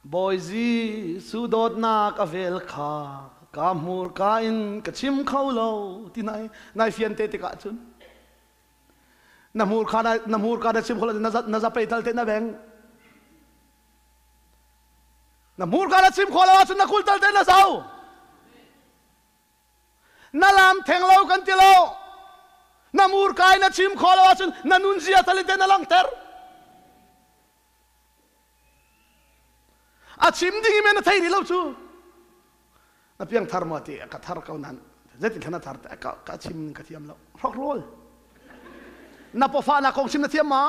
Bawi Jesuh dawtnak a vel kha ka hmurka in ka chim kho lo ti nai nai fian te tikah cun na hmurka na hmurka na chim kho lo na zapei tal te na beng na hmurka na chim kho lo ahcun na kul tal te na zau na lam theng lo kan ti lo na murkai na chim kho lo ahcun na nunzia talin te na langhter a chim ding i na thei rih lo cu na piang thar maw ti ka thar ko nan zeitin thlan na thar te ka ka chim ka thiam lo hrok rol na pafa na kong chim na thiam ma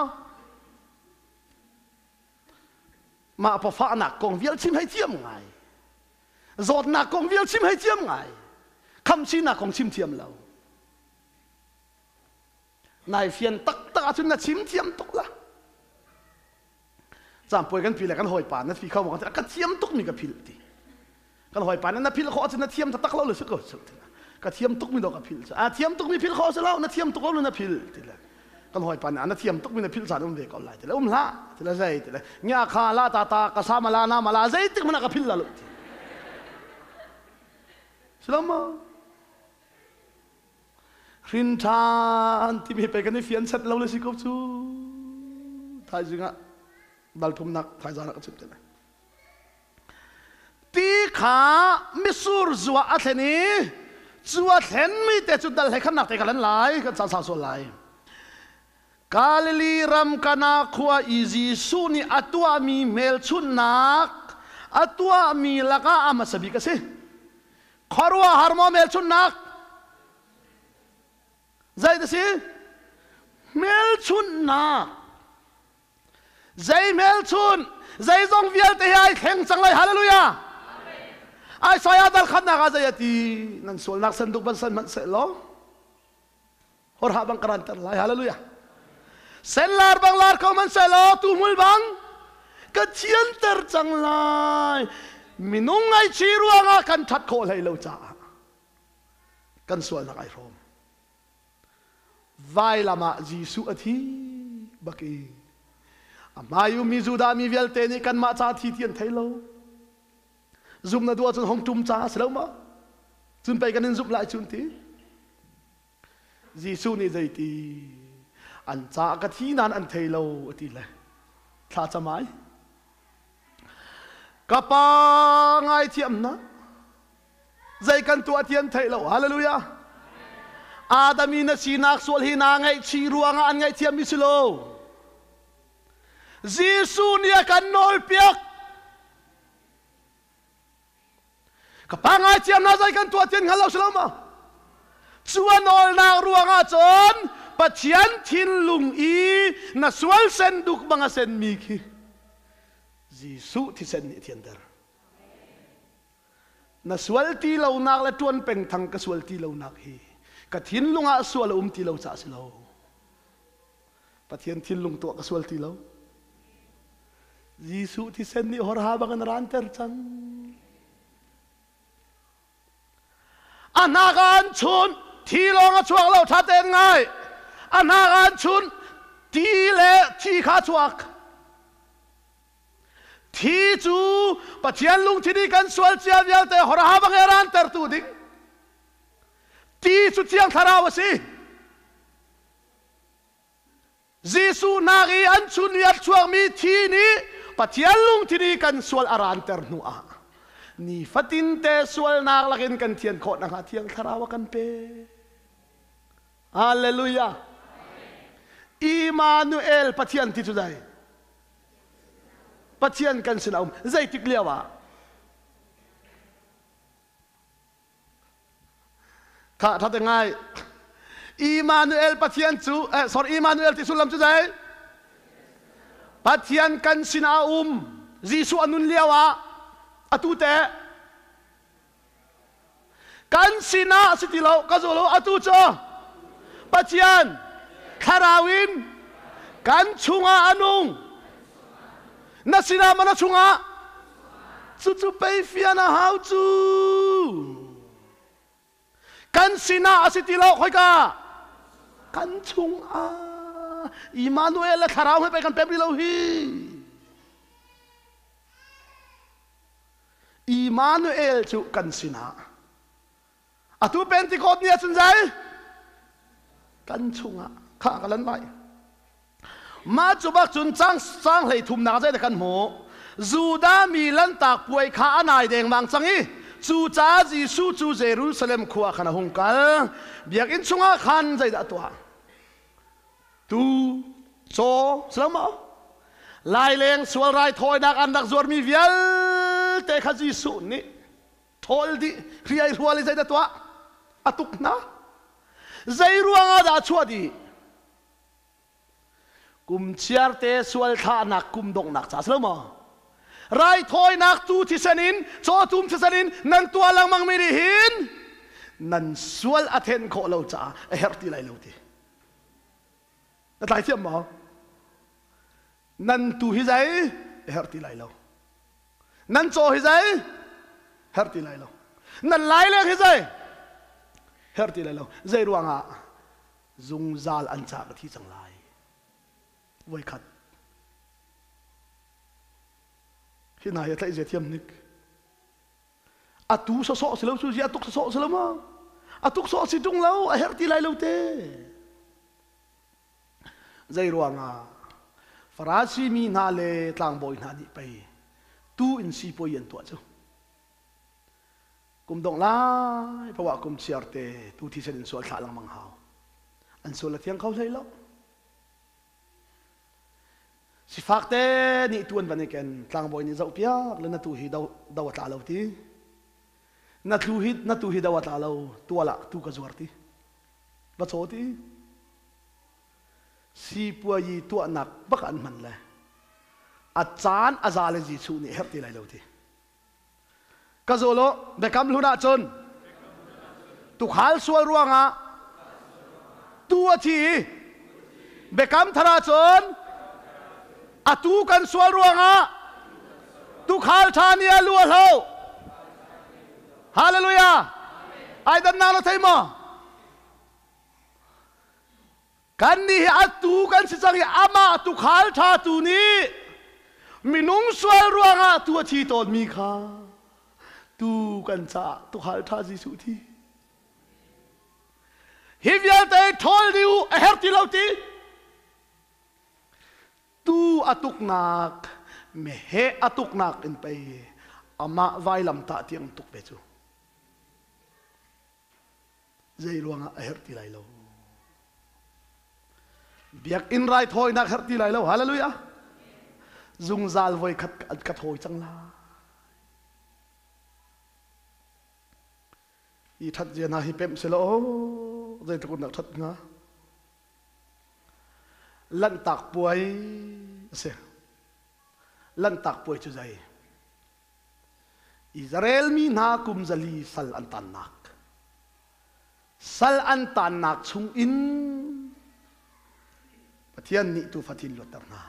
mah pawfahnak kong vial chim hei thiam ngai zawtnak kong vial chim hei thiam ngai khamsinak kong chim thiam lo nai fian taktak ahcun na chim thiam tuk la cangpuai kan pi le kan hawipa na fi kho maw ka thiam tuk mi ka philh ti kan hawipa na philh khawh ahcun na thiam taktak lo le si ko ka thiam tuk mi do ka philh a thiam tuk mi philh khawh si lo na thiam tuk lo na philh ti le kan hawipa nih na thiam tuk mi na philh caan um ve ko lai ti le um hlah ti le zei ti le nya kha la ta ta ka sa mala na mala zei tik mana ka philh la lo ti silama hrin ṭhan timi pe kan i fian set lo le si ko cu thaizing ah dal thumnak thaizang ah ka chim te lai Ti kha mitsur zu ah a thlen i cu a thlenmi te cu dal he khannak te ka lan lai, kan caan sau sual lai. Galilee ram Kana khua i Jesuh nih a tuahmi hmelchunhnak a tuahmi lakah a hmasa bik a si. Khuaruahhar maw hmelchunhnak? Zei a si? Hmelchunhnak. Zei hmelchun, zeizong vialte hi ai thleng cang lai. Hallelujah. Isaiah dal khatnak ah zei a ti? Nan sualnak sanduk ban san hmanh seh law horha bang ka ranter lai. Hallelujah. Senlar bang lar ko man seh law tuhmul bang ka thianter cang lai. Minung ngaihchih ruangah kan ṭhat khawh hlei lo caah kan sualnak ai hrawm. Vailam ah Jesuh a thi bak i a hmai ummi Judah mi vialte nih kanmah ca thi ti an thei lo. Zum na duh ahcun hong ṭum ca a si lo ma? Cun pei kan in zumh lai cun ti. Jesuh nih zeiti an ca ka thi nain an thei lo a ti le thla cam ai. Ka pa ngaithiam na zei kan tuah ti an theih lo hallelujah Adam i na sinak sual hi naa ngaihchih ruangah an ngaihthiammi si lo Jesuh nih a kan nawlpiak ka pa ngaithiam na zei kan tuah ti an hngal lo si lo ma cu a nawlnak ruangah cun Pathian thinlung i na sual sen duk bang a senmi khi Jesuh thisen nih a thianter Na sual ti lonak le ṭuan peng thang ka sual ti lonak hi ka thinlung ah sual a um ti lo caah si lo. Pathian thinlung tuah ka sual ti lo. Jesuh thisen nih horha bang in ranter cang. A hnak ah an chun, thi lawng a chuak lo, ṭha tein ngai. A hnak ah an chun, ti le thi kha chuak. Thi cu Pathian lungthin i kan sual cia vialte horha bang he rantertu ding. Ti cu Thiang Thlarau a si. Jesuh nak i an chun i a chuakmi thi nih Pathian lungthin i kan sual a ranter hnu ah nifatin te sualnak lakin kan thian khawh nakhnga Thiang Thlarau a kan pek. Hallelujah. Immanuel Pathian ti cu dai. Pathian kan sin a um. Zeitik lio ah? Tha tha te ngai. Immanuel Pathian cu eh, sorry Immanuel ti sullam cu zei? Pathian kan sin a um. Jesuh a nun lio ah atu te kan sinah si ti lo ka zul u atu cu Pathian thlarau in kan chungah a nung na sinah maw na chungah cucu pei fian a hau cu kan sinah a si ti lo khoika kan chungah Immanuel le thlarau he pei kan pem rih lo hi. Immanuel cu kan sinah. Atu Pentecost ni ahcun zei? Kan chungah kha ka lan lai. Mah cu bak cun cang sang hlei thumnak zei kan hmuh. Judah mi lantak puai kha a nai dengmang cang i cucaah Jesuh cu Jerusalem khua khan a hung kal. Biakinn chungah khan zeidah a tuah? Tu, caw, si lo maw? Laileng sual raithawinak an rak zuarmi vialte kha Jesuh nih ṭhawl dih hriai hrual i zeidah tuah? A tuk hna. Zei ruangah dah a chuah dih? Kum chiarte sual thlahnak kum donghnak ca si lo maw? Raithawinak tu thisen in cawtum thisen in nan tuah lengmang mi nih hin nan sual a then khawh lo caah a herh ti lai lo ti. Na tlai thiam maw? Nan tu hi zei a herh ti lai lo. Nan caw hi zei herh ti lai lo. Nan lai leng hi zei herh ti lai lo. Zei ruangah zungzal an ca ka thi cang lai. Voikhat. Hi hna hi a tlaih zia thiam hnik. Atu sawsawh si lo su zia tuk sawsawh si lo ma? A tuk sawh si ṭung lo, a herh ti lai lo te. Zei ruangah Farasi mi hna le tlangbawi hna nih pei tu in sipuai an tuah cu. Kum dongh lai poah kum chiar te tu thisen in sual thlah lengmang hau. An sual a thiang kho hlei lo. Sifak te nih tu an van i ken tlangbawi nih zoh piak le na tu hi do do a tla lo ti. Na tlu hi na tu hi do a tla lo tual ah tu ka zuar ti. Va chaw ti. Sipuayi tuahnak bak an hman le a caan a za le Jesuh nih herh ti lai lo ti. Ka zawl u, biakam hlun ahcun tukhal sual ruangah tu a thi i biakam thar ahcun atu kan sual ruangah tukhal ṭha nih a lu a hlo. Hallelujah! Ai dannak na thei maw? Kannih hi atu kan si cang i amah tukhal ṭha tu nih minung sual ruangah tu a thi tawnmi kha tu kan caah tukhal ṭha Jesuh thi. Hi vialte ṭhawl dih u a herh ti lo ti. Tu a tuknak meheh a tuknak in pei amah vailam tah tiang tuk ve cu. Zei ruangah a herh ti lai lo. Biakinn raithawinak herh ti lai lo. Hallelujah. Zungzal voi khat ka thawi cang lai. I that zia hna hi pemh selaw zeitluk in dah that hnga. Lanhtak puai a si. Lanhtak puai cu zei? Israel mi hna kum 400 sal an tannak. Sal an tannak chungin Pathian nih tuufa thin luatter hna.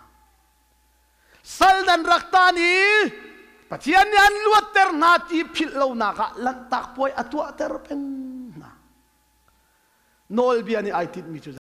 Sal nan rak tan i Pathian nih an luatter hna ti philh lonak ah lanhtak puai a tuahter peng hna. Nawlbia nih ai tinhmi cu.